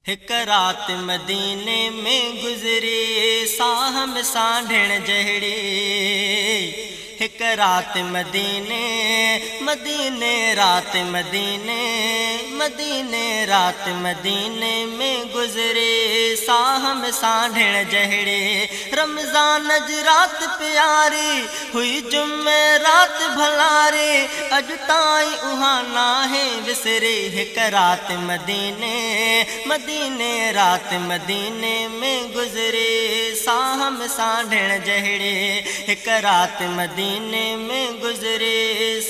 هڪ رات مديني ۾ گذري ساهه ۾ سانڍڻ جهڙي هڪ رات مديني مديني رات مديني مديني رات مديني ۾ گذري ساهه ۾ سانڍڻ جهڙي رمضان جي رات پياري هئي جمعي رات ڀلاري اڄ تائين اها ناهي وسري هڪ رات مديني مديني رات مديني ۾ گذري ساهه ۾ سانڍڻ جهڙي هڪ رات مديني ۾ گذري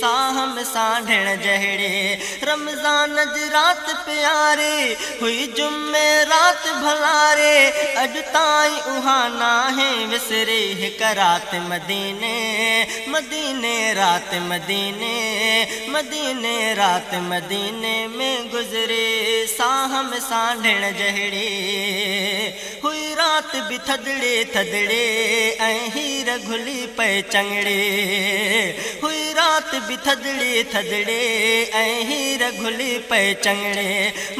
ساهه ۾ سانڍڻ جهڙي رمضان جي رات پياري هئي جمعي رات ڀلاري اڄ تائين اها ناهي وسري هڪ رات مديني مديني رات مديني مديني رات مديني ۾ گذري ساهه ۾ سانڍڻ جهڙي هئي رات به ٿڌڙي ٿڌڙي ۽ هير گهلي پئي چڱڙي هئي رات به ٿڌڙي ٿڌڙي ۽ هير گهلي پئي چڱڙي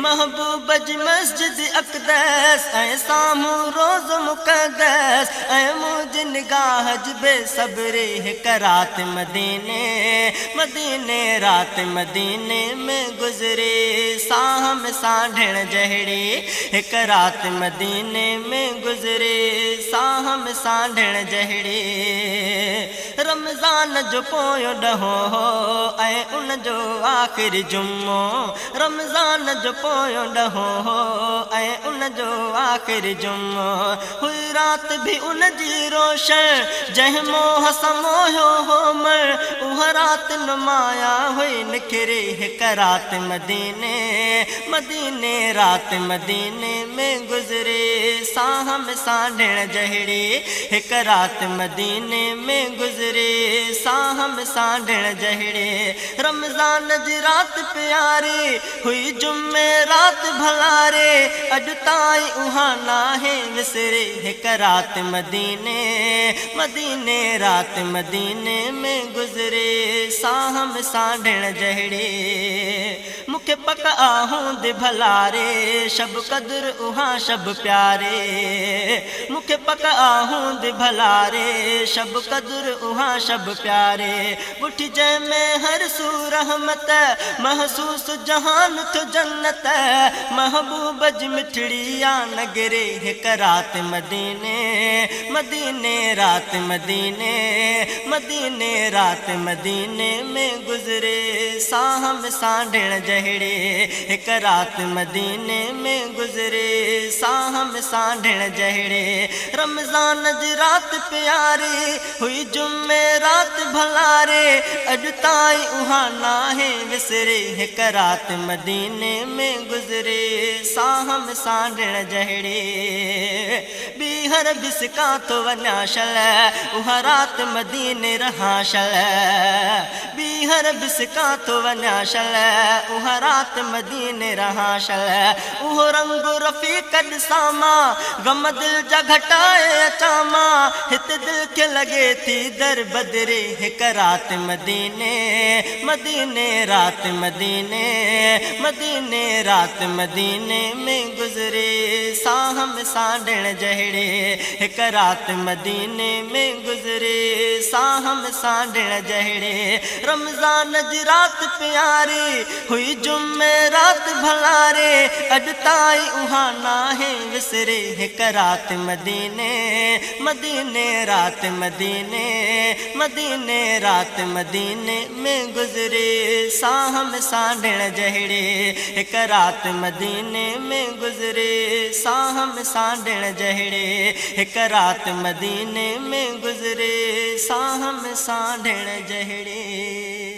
محبوب جي مسجد اقدس ۽ سامهون روضو مقدس ۽ منهنجي نگاهه جي بي صبري هڪ رات مديني مديني رات مديني ۾ گذري ساهه ۾ سانڍڻ جهڙي هڪ رات مديني ۾ گذري ساهه ۾ سانڍڻ جهڙي رمضان جو پويون ڏهو هو ۽ ان جو آخري جمعو رمضان جو پويون ڏهو هو ۽ ان جو آخري جمعو هئي رات به ان جي روشن جنهن موهه سان موهيو هو من اها رات نمايان هئي نکري هڪ رات مديني مديني رات مديني ۾ گذري ساهه ۾ سانڍڻ جهڙي هڪ رات مديني ۾ گذري ساهه ۾ سانڍڻ جهڙي رمضان جي رات پياري هئي جمعي رات ڀلاري اڄ تائين اها ناهي وسري هڪ رات مديني مديني رات مديني ۾ گذري ساهه ۾ سانڍڻ جهڙي مون کي پڪ آ هوند ڀلاري شب قدر اها شب پياري مون کي پڪ آ هوند ڀلاري شب قدر اها شب پياري بٺي جنهن ۾ هر سو رحمت محسوس جهان ٿيو جنت محبوب جي مٺڙي آ نگري هڪ رات مديني مديني رات مديني مديني رات مديني ۾ گذري ساهه ۾ سانڍڻ جهڙي هڪ رات مديني ۾ گذري ساهه ۾ سانڍڻ جهڙي رمضان جي رات پياري هئي جمعي رات ڀلاري اڄ تائين اها ناهي وسري هڪ رات مديني ۾ گذري ساهه ۾ سانڍڻ جهڙي ٻيهر به سڪان ٿو وڃان شل اها رات مديني رهان شل ٻيهر به سڪان ٿو وڃان شل اها رات مديني رهان شل اهو رنگ رفيق ڏسان مان غم دل جا گهٽائي اچان مان هت دل کي لڳي ٿي در بدري هڪ رات مديني مديني رات مديني مديني رات مديني ۾ گذري ساهه ۾ سانڍڻ جهڙي هڪ رات مديني ۾ گذري ساهه ۾ سانڍڻ جهڙي رمضان جي رات پياري هئي جمعي رات ڀلاري اڄ تائين اها ناهي وسري هڪ رات مديني مديني رات مديني مديني رات مديني ۾ گذري ساهه ۾ سانڍڻ جهڙي هڪ رات مديني ۾ گذري ساهه ۾ سانڍڻ جهڙي هڪ رات مديني ۾ گذري ساهه ۾ سانڍڻ جهڙي.